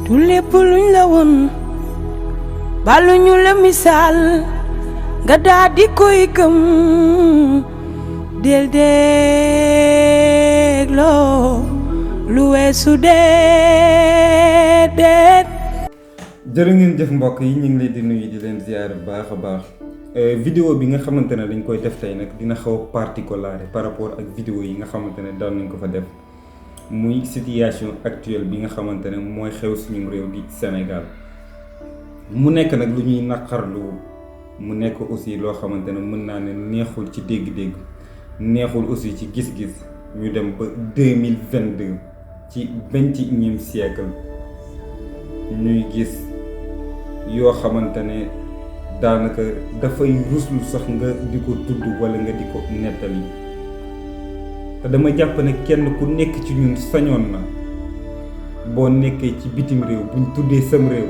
du lépp luñ la woon baluñu la misaal nga daa di koy gëm del dégloo lu weesu déedéet. jërë ngeen jëf mbokk yi ñu ngi leen di nuyu di leen ziar bu baax a baax vidéo bi nga xamante ne dañ koy def tey nag dina xaw a particulier par rapport ak vidéo yi nga xamante ne daan nañ ko fa def muy situation actuelle bi nga xamante ne mooy xew suñu réew di Sénégal mu nekk nag lu ñuy naqarlu mu nekk aussi loo xamante ne mën naa ne neexul ci dégg-dégg neexul aussi ci gis-gis ñu dem ba 2022 ci 21e siècle ñuy gis yoo xamante ne daanaka dafay ruslu sax nga di ko tudd walla nga di ko nettali te dama jàpp ne kenn ku nekk ci ñun sañoon na boo nekkee ci bitim réew buñ tuddee sam réew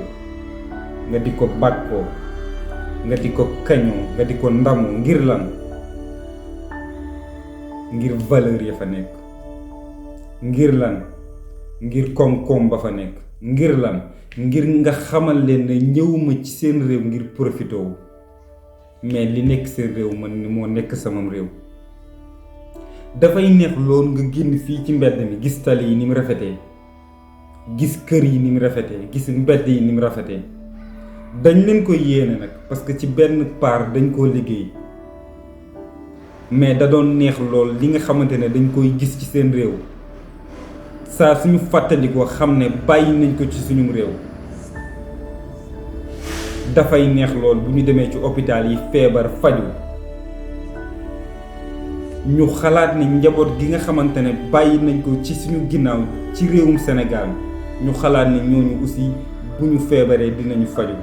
nga di ko bàkkoo nga di ko kañoo nga di ko ndamoo ngir lan ngir valeur ya fa nekk ngir lan ngir koom-koom ba fa nekk ngir lan ngir nga xamal leen ne ñëwuma ci seen réew ngir profité wu mais li nekk seen réew man ni moo nekk samam réew dafay neex loolu nga génn fii ci mbedd mi gis tali yi ni mu rafetee gis kër yi ni mu rafetee gis mbedd yi ni mu rafetee dañ leen ko yéene nag parce que ci benn part dañ koo liggéey mais da doon neex lool li nga xamante ne dañ koy gis ci seen réew saa suñu fàttalikoo xam ne bàyyi nañ ko ci suñu réew dafay neex lool bu ñu demee ci hôpital yi feebar faju ñu xalaat ne njaboot gi nga xamante ne bàyyi nañ ko ci suñu ginnaaw ci réewum Sénégal ñu xalaat ne ñooñu aussi bu ñu feebaree dinañu faju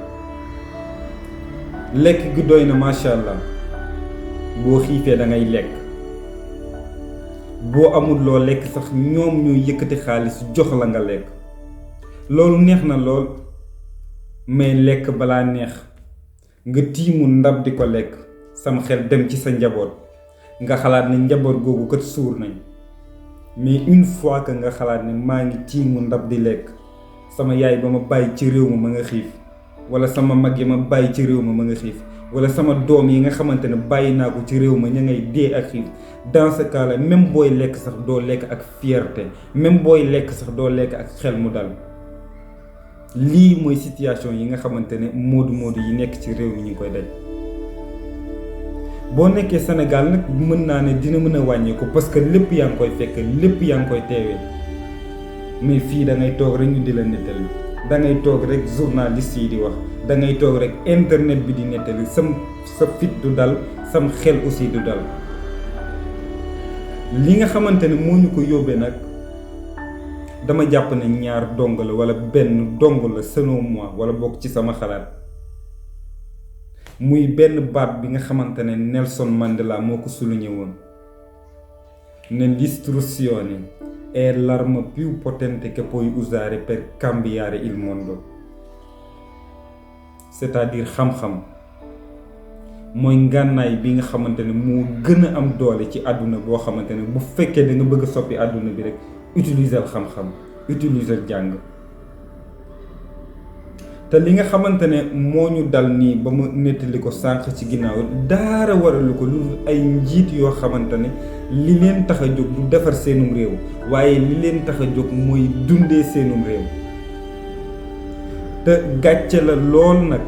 lekk gi doy na macha allah boo xiifee da ngay lekk boo amul loo lekk sax ñoom ñooy yëkkati xaalis jox la nga lekk loolu neex na lool mais lekk balaa neex nga tiimu ndab di ko lekk sam xel dem ci sa njaboot nga xalaat ne njaboot googu kat suur nañ mais une fois que nga xalaat ne maa ngi tiimu ndab di lekk sama yaay ba ma bàyyi ci réew ma nga xiif wala sama mag yi ma bàyyi ci réew ma nga xiif wala sama doom yi nga xamante ne bàyyi naa ko ci réew ma ña ngay dee ak xiif dans ce cas là même booy lekk sax doo lekk ak fierté même booy lekk sax doo lekk ak xel mu dal lii mooy situation yi nga xamante ne moodu yi nekk ci réew mi ñu ngi koy daj boo nekkee Sénégal nag mën naa ne dina mën a wàññeeku parce que lépp yaa ngi koy fekk lépp yaa ngi koy teewee mais fii da ngay toog rek ñu di la nettali da ngay toog rek journaliste yi di wax da ngay toog rek internet bi di nettali sa fit du dal sam xel aussi du dal li nga xamante ne moo ñu ko yóbbee nag dama jàpp ne ñaar dong la wala benn dong la selon moi wala bokk ci sama xalaat muy benn baat bi nga xamante ne Nelson Mandela moo ko souligné woon ne l'istruzione è l'arma più potente che puoi usare per cambiare il mondo c'est-à-dire xam-xam mooy ngànnaay bi nga xamante ne moo gën a am doole ci àdduna boo xamante ne bu fekkee da nga bëgg a soppi àdduna bi rek utiliser xam-xam utiliser jàng te li nga xamante ne moo ñu dal nii ba mu nettali ko sànq ci ginnaaw daara waralu ko lu ay njiit yoo xamante ne li leen tax a jóg du defar seenum réew waaye li leen tax a jóg mooy dundee seenum réew te gàcce la lool nag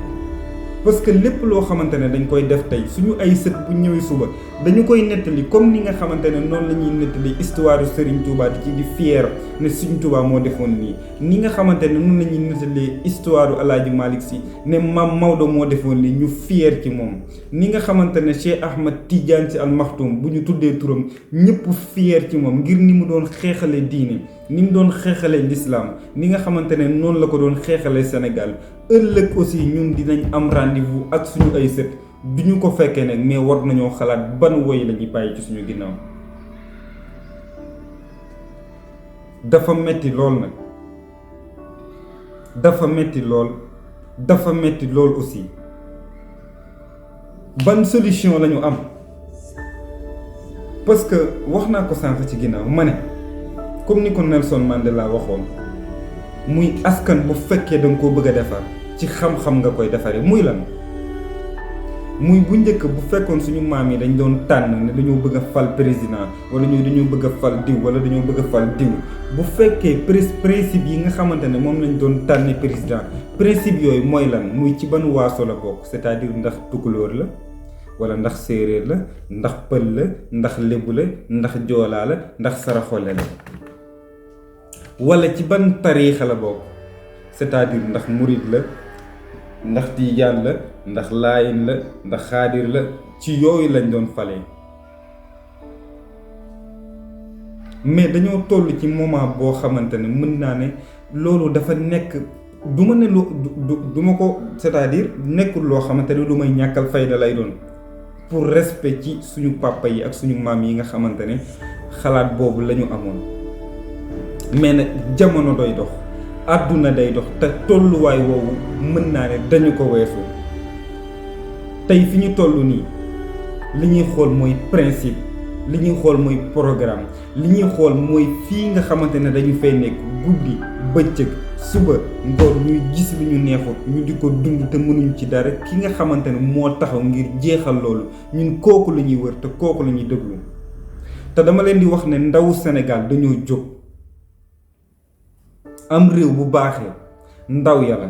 parce que lépp loo xamante ne dañ koy def tey suñu ay sët bu ñëwee suba dañu koy nettali comme ni nga xamante ne noonu la ñuy nettali histoire Serigne Touba di ci di fier ne Serigne Touba moo defoon nii ni nga xamante ne noonu la ñuy nettali histoire El Hadj Malick Sy ne Maam Maodo moo defoon nii ñu fier ci moom ni nga xamante ne Cheikh Ahmad Tidiane Sy Al Maktoum bu ñu tuddee turam ñëpp fier ci moom ngir ni mu doon xeexale diine ni mu doon xeexale l'islam ni nga xamante ne noonu la ko doon xeexale Sénégal ëllëg aussi ñun dinañ am rendez-vous ak suñu ay sët duñu ko fekkee nag mais war nañoo xalaat ban woy la ñuy bàyyi ci suñu ginnaaw dafa metti lool nag dafa metti lool aussi ban solution lañu am parce que wax naa ko sànq ci ginnaaw ma ne comme ni ko Nelson Mandela waxoon muy askan bu fekkee da nga koo bëgg a defar ci xam-xam nga koy defaree muy lan muy bu njëkk bu fekkoon suñu maam yi dañ doon tànn ne dañoo bëgg a fal président wala ñu dañoo bëgg a fal diw wala dañoo bëgg a fal diw bu fekkee principe yi nga xamante ne moom lañ doon tànne président principe yooyu mooy lan muy ci ban waaso la bokk c'est-à-dire ndax tukulóor la wala ndax séeréer la ndax pël la ndax lébu la ndax joolaa la ndax saraxole la wala ci ban tariixa la bokk c'est-à-dire ndax murid la ndax tiijaan la ndax laayin la ndax xaadir la ci yooyu lañ doon falee mais dañoo toll ci moment boo xamante ne mën naa ne loolu dafa nekk du ma ne du ma ko c'est-à-dire nekkul loo xamante ne lu may ñàkkal fayda lay doon pour respect ci suñu papa yi ak suñu maam yi nga xamante ne xalaat boobu la ñu amoon mais nag jamono doy dox àdduna day dox te tolluwaay woowu mën naa ne dañu ko weesu tey fi ñu toll nii li ñuy xool mooy principe li ñuy xool mooy programme li ñuy xool mooy fii nga xamante ne dañu fay nekk guddi bëccëg suba ngoon ñuy gis lu ñu neexut ñu di ko dund te mënuñ ci dara ki nga xamante ne moo taxaw ngir jeexal loolu ñun kooku la ñuy wër te kooku la ñuy déglu te dama leen di wax ne ndawu Sénégal dañoo jóg am réew bu baaxee ndaw ya la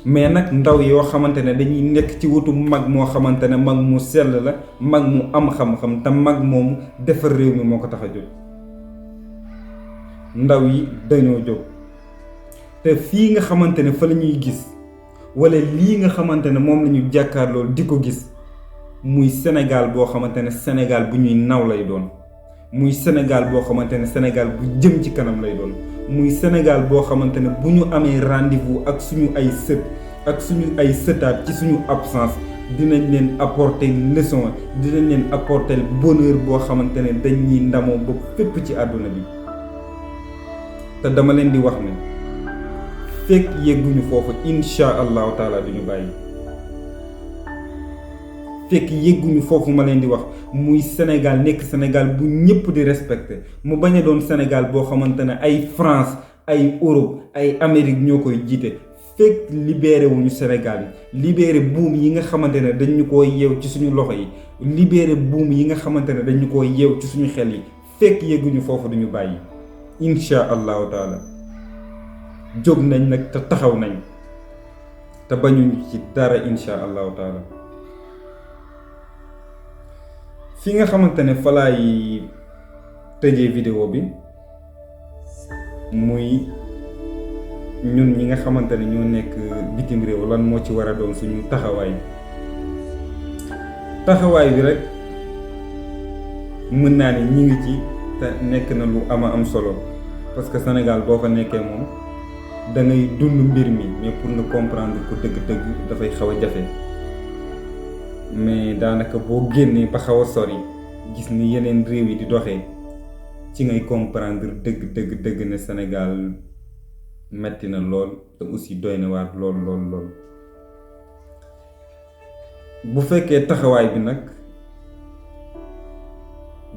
mais nag ndaw yoo xamante ne dañuy nekk ci wutu mag moo xamante ne mag mu sell la mag mu am xam-xam te mag moomu defar réew mi moo ko tax a jóg ndaw yi dañoo jóg te fii nga xamante ne fa la ñuy gis wala lii nga xamante ne moom la ñu jàkkaarloo di ko gis muy Sénégal boo xamante ne Sénégal bu ñuy naw lay doon muy Sénégal boo xamante ne Sénégal bu jëm ci kanam lay doon muy Sénégal boo xamante ne bu ñu amee rendez-vous ak suñu ay sët ak suñu ay sëtaat ci suñu absence dinañ leen apporter leçon dinañ leen apporter bonheur boo xamante ne dañuy ndamoo ba fépp ci àdduna bi te dama leen di wax ne fekk yegguñu foofu insha allahu taala duñu bàyyi fekk yegguñu foofu ma leen di wax muy Sénégal nekk Sénégal bu ñëpp di respecté mu bañ a doon Sénégal boo xamante ne ay France ay Europe ay Amérique ñoo koy jiite fekk libéré wuñu Sénégal yi libéré buum yi nga xamante ne dañ ñu koo yeew ci suñu loxo yi libéré buum yi nga xamante ne dañ ñu koo yeew ci suñu xel yi fekk yegguñu foofu duñu bàyyi insha allahu taala jóg nañ nag te taxaw nañ te bañuñu ci dara insha allahu taala fi nga xamante ne fa laay tëjee vidéo bi muy ñun ñi nga xamante ne ñoo nekk bitim réew lan moo ci war a doon suñu taxawaay bi rek mën naa ne ñi ngi ci te nekk na lu ama am solo parce que Sénégal boo fa nekkee moom da ngay dund mbir mi mais pour nga comprendre ko dëgg-dëgg dafay xaw a jafe mais daanaka boo génnee ba xaw a sori gis ni yeneen réew yi di doxee ci ngay comprendre dëgg ne Sénégal metti na lool te aussi doy na waar lool. bu fekkee taxawaay bi nag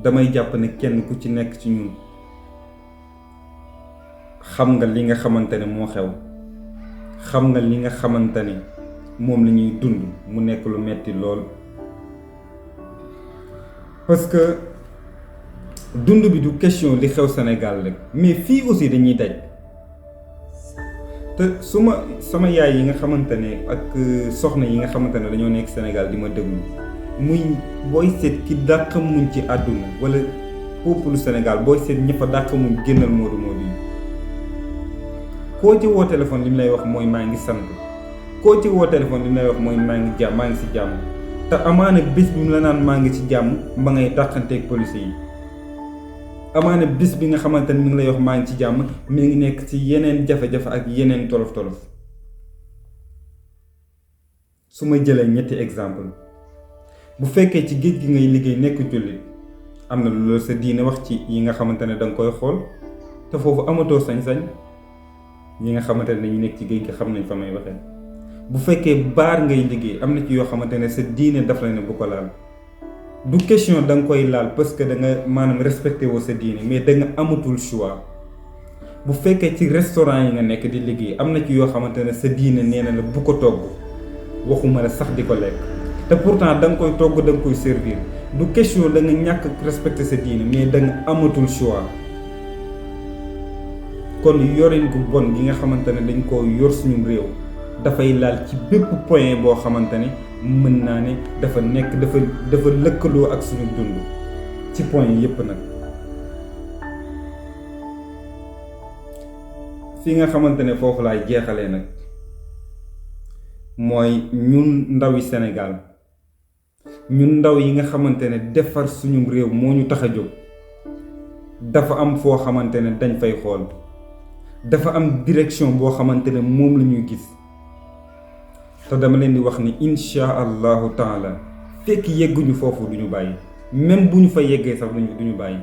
damay jàpp ne kenn ku ci nekk ci ñun xam nga li nga xamante ne moo xew xam nga li nga xamante ne moom la ñuy dund mu nekk lu metti lool parce que dund bi du question li xew Sénégal rek mais fii aussi dañuy daj te sama yaay yi nga xamante ne ak soxna yi nga xamante ne dañoo nekk Sénégal di ma déglu muy booy seet ki dàq muñ ci àdduna wala peuple Sénégal booy seet ñi fa dàq muñ génnal moodu yi koo ci woo téléphone li mu lay wax mooy maa ngi sant koo ci woo téléphone li mu lay wax mooy maa ngi ci jàmm te amaana bis bi mu la naan maa ngi ci jàmm ba ngay dàqanteeg police yi amaana bis bi nga xamante ne mi ngi lay wax maa ngi ci jàmm mi ngi nekk ci yeneen jafe-jafe ak yeneen tolof-tolof su ma jëlee ñetti exemple bu fekkee ci géej gi ngay liggéey nekk jullit am na lu la sa diine wax ci yi nga xamante ne danga koy xool te foofu amatoo sañ-sañ ñi nga xamante ne dañu nekk ci géej gi xam nañ fa may waxee bu fekkee baar ngay liggéey am na ci yoo xamante ne sa diine daf la ne bu ko laal du question da nga koy laal parce que da nga maanaam respecté woo sa diine mais da nga amatul choix bu fekkee ci restaurant yi nga nekk di liggéey am na ci yoo xamante ne sa diine nee na la bu ko togg waxuma la sax di ko lekk te pourtant da nga koy togg da nga koy servir du question da nga ñàkk respecter sa diine mais da nga amatul choix. kon yorin gu bon gi nga xamante ne dañ koo yor suñu réew dafay laal ci bépp point boo xamante ne mën naa ne dafa nekk dafa lëkkaloo ak suñu dund ci point yépp nag. fi nga xamante ne foofu laay jeexalee nag mooy ñun ndawi Sénégal ñun ndaw yi nga xamante ne defar suñu réew moo ñu tax a jóg dafa am foo xamante ne dañ fay xool dafa am direction boo xamante ne moom la ñuy gis te dama leen di wax ni insha allahu taala fekk yegguñu foofu duñu bàyyi même bu ñu fa yeggee sax duñu bàyyi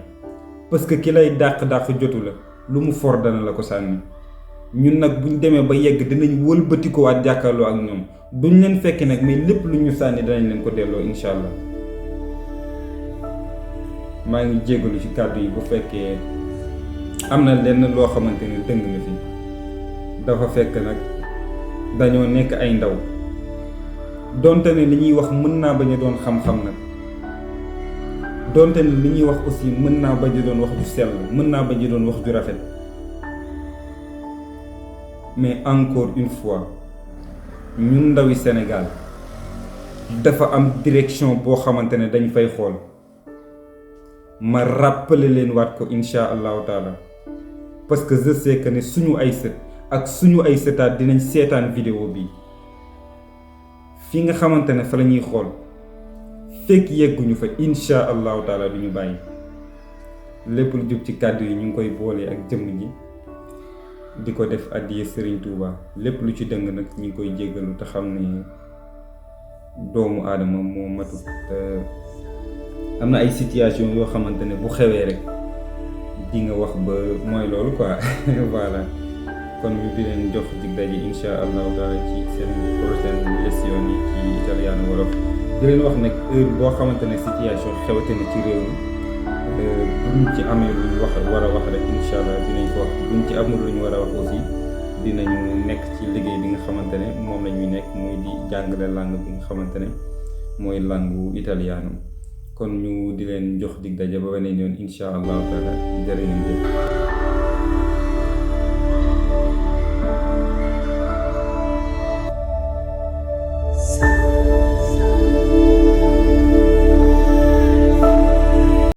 parce que ki lay dàq jotu la lu mu for dana la ko sànni. ñun nag buñ demee ba yegg dinañ wëlbatikuwaat jàkkaarloo ak ñoom duñ leen fekk nag mais lépp lu ñu sànni danañ leen ko delloo incha allah. maa ngi jégalu ci kàddu yi bu fekkee am na lenn loo xamante ni dëng na fi dafa fekk nag dañoo nekk ay ndaw donte ne li ñuy wax mën naa bañ a doon xam-xam nag donte ne li ñuy wax aussi mën naa bañ a doon wax ju sell mën naa bañ a doon wax ju rafet. mais encore une fois ñun ndawi Sénégal dafa am direction boo xamante ne dañ fay xool ma rappeler leen waat ko insha allahu taala parce que je sais que ne suñu ay sët ak suñu ay sëtaat dinañ seetaan vidéo bi fi nga xamante ne fa la ñuy xool fekk yegguñu fa insha allahu taala duñu bàyyi lépp lu jub ci kàddu yi ñu ngi koy boolee ak jëmm ji di ko def addiya Serigne Touba lépp lu ci dëng nag ñu ngi koy jéggalu te xam ne doomu aadama moo matut te am na ay situation yoo xamante ne bu xewee rek di nga wax ba mooy loolu quoi voilà kon ñu di leen jox dig daje insha allahu taala ci seen prochaine leçon yi ci italien wolof di leen wax nag heure boo xamante ne situation xewate na ci réew mi buñ ci amee lu ñu war a wax rek incha allah dinañ ko wax buñ ci amul lu ñu war a wax aussi dinañu nekk ci liggéey bi nga xamante ne moom la ñuy nekk muy di jàngale langue bi nga xamante ne mooy langue italiano kon ñu di leen jox dig daje ba beneen yoon incha allah taala jërë ngeen jëf